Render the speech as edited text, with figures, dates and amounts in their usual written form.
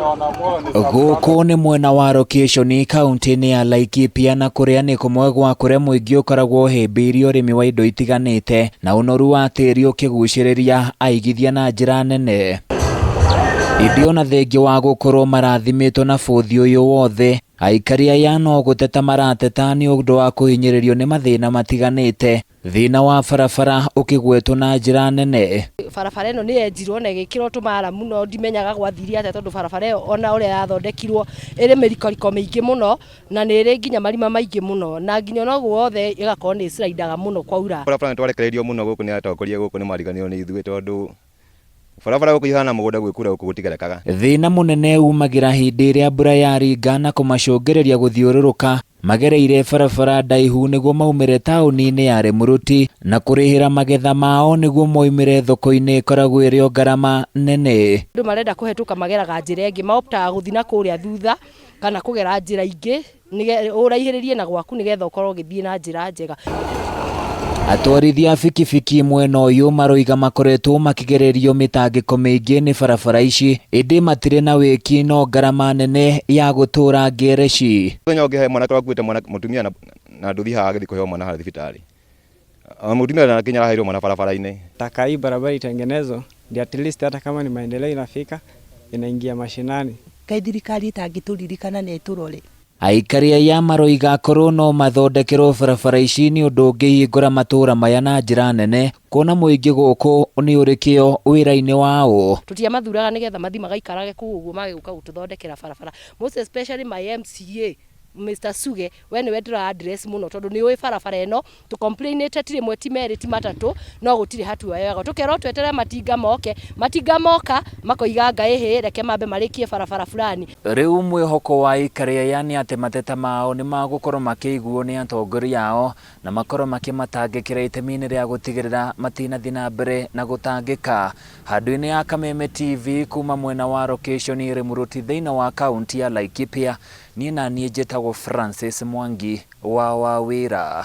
Gũkũ nĩ mwena wa Location kaunti-inĩ ya Laikipia na kũrĩa nĩ kũmwe gwa kũrĩa mũingĩ ũkoragwo ũhĩmbĩirie ũrĩmi wa indo itiganĩte na ũnoru wa tĩri ũkĩgucĩrĩria aigithia na njĩra nene. Ĩndĩ ona thengia wa gũkorwo marathimĩtwo na bũthi ũyũ wothe, aikari aya no gũteta marateta nĩ ũndũ wa kũhinyĩrĩrio nĩ mathĩna matiganĩte. Thĩna wa barabara ũkĩgwetwo na njĩra nene. Barabara ĩno nĩ yenjirwo na ĩgĩkĩrwo tũmaramu no ndimenyaga gwathire atĩa tondũ barabara ĩyo ona ũrĩa yathondekirwo ĩrĩ mĩrikoriko mĩingĩ mũno na nĩ ĩrĩ nginya marima maingĩ mũno na nginya ona ũguo wothe ĩgakorwo nĩ ĩcraidaga mũno kwaura. Barabara nĩ twarekereirio mũno gũkũ nĩ atongoria gũkũ nĩ mariganĩirwo nĩ ithuĩ tondũ barabara gũkũ ihana mũgũnda gwĩ kura gũkũ gũtigerekaga. Thĩna mũnene umagĩra hĩndĩ ĩrĩa mbura yaringa na kũmacũngĩrĩria gũthiũrũrũka magereire barabara ndaihu nĩguo maumĩre taũni-inĩ ya Rĩmũrũti na kũrĩhĩra magetha mao nĩguo moimĩre thoko-inĩ ĩkoragwo ĩrĩ o ngarama nene. Andũ marenda kũhetũka mageraga njĩra ĩngĩ, maoptaga gũthiĩ na kũrĩa thutha kana kũgera njĩra ingĩ ũraihĩrĩrie na gwaku nĩgetha ũkorwo ũgĩthiĩ na njĩra njega. Atwarithia a bikibiki mwena ũyũ maroiga makoretwo makĩgererio mĩtangĩko mĩingĩ nĩ barabara ici ĩndĩ matirĩ na wĩki no ngarama nene ya gũtũra ngereci. Mũthenya ũngĩ he mwanake ũrakuĩte mwana mũtumia na nduthi haha agĩthiĩ kũheo mwana harĩa thibitarĩ. Mũtumia ndakinya araheirwo mwana barabara-inĩ. Taka hii barabara itengenezwe ndio at least hata kama ni maendeleo inafika inaingia mashinani. Kaĩ thirikari ĩtangĩtũririkana na ĩtũrore. Aikari aya maroiga korwo no mathondekerwo barabara ici nĩ ũndũ ũngĩhingũra matũra maya na njĩra nene kuona mũingĩ gũkũ nĩ ũrĩ kĩo wĩra-inĩ wao. Tũtiamathuraga nĩgetha mathiĩ magaikarage kũu ũguo mage gũka gũtũthondekera barabara. Most especially my MCA Mr. Suge, we nĩwe ndĩra address mũno tondũ nĩ ũĩ barabara ĩno tũcomplainĩte ti rĩmwe ti merĩ ti matatũ no gũtirĩ hatua yoyagwo. Tũkerwo tweterere matinga moke, matinga moka makoiga anga ĩhĩ reke mambe marĩkie barabara fulani. Rĩu mwĩhoko wa aikari aya nĩ atĩ mateta mao nĩ magũkorwo makĩiguo nĩ atongoria ao na makorwo makĩmatangĩkĩra itemi-inĩ rĩa gũtigĩrĩra matinathiĩ na mbere na gũtangĩka. Handũ-inĩ ya Kameme TV kuma mwena wa Location Rĩmũrũti thĩinĩ wa kaunti ya Laikipia, niĩ na niĩ njĩtagwo Francis Mwangi wa Wawĩra.